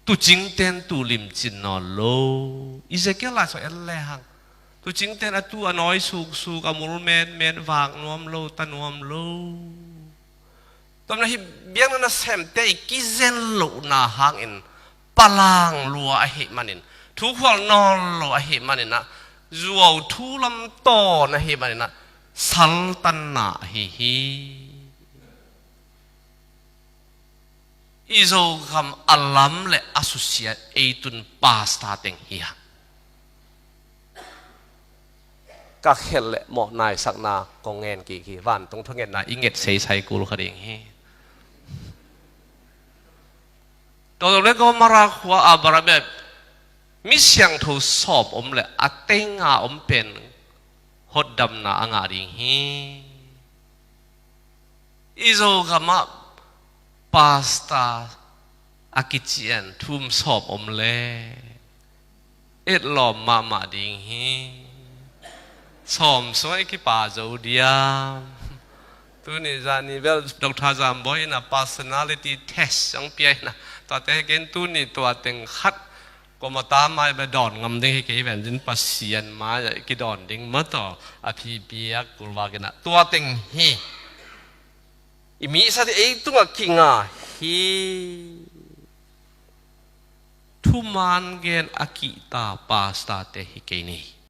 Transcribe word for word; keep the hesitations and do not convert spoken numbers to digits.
Tuucingten tuu limci nawn lo. Ezekiel lai sung en lehang, tuucingten a tuu a nawi suksuk, a mul metmet, vak nuam lo, ta nuam lo. Tua manin hih biakna nasemte i kizen lohna hangin palang lua ahih manin, thukhual nawn lo ahih manin ah, zuau thu lam tawn ahih manin ah, saltanna ahi hi. I Zogam a lam le a susia ei tun pastor teng hi hang. Ka khelh le mawh naisakna kong ngen kik hi, vantung thungetna i nget seisai kul kha ding hi. Sodom le Gomorrah khua ah bang a bep, mi siangtho sawm om le a teng a om pen hotdamna a ngah ding hi. I Zogam ah pastor a kician thum sawm om le etlawm mahmah ding hi. Sawm sung i kipa zo diam? Tuni zani bel Doctor Zamboi in a personality test zong pia in a, tuate hi kei in, tuni tua teng khat kuama ta mai bel dawn ngam ding hi kei ven, zin Pasian mai ah i kidawn ding mataw a phi piak kulvak in a, tua teng hi. I misa te ei tungah kinga hi. Thuman gen a kihta pastor te hi kei ni.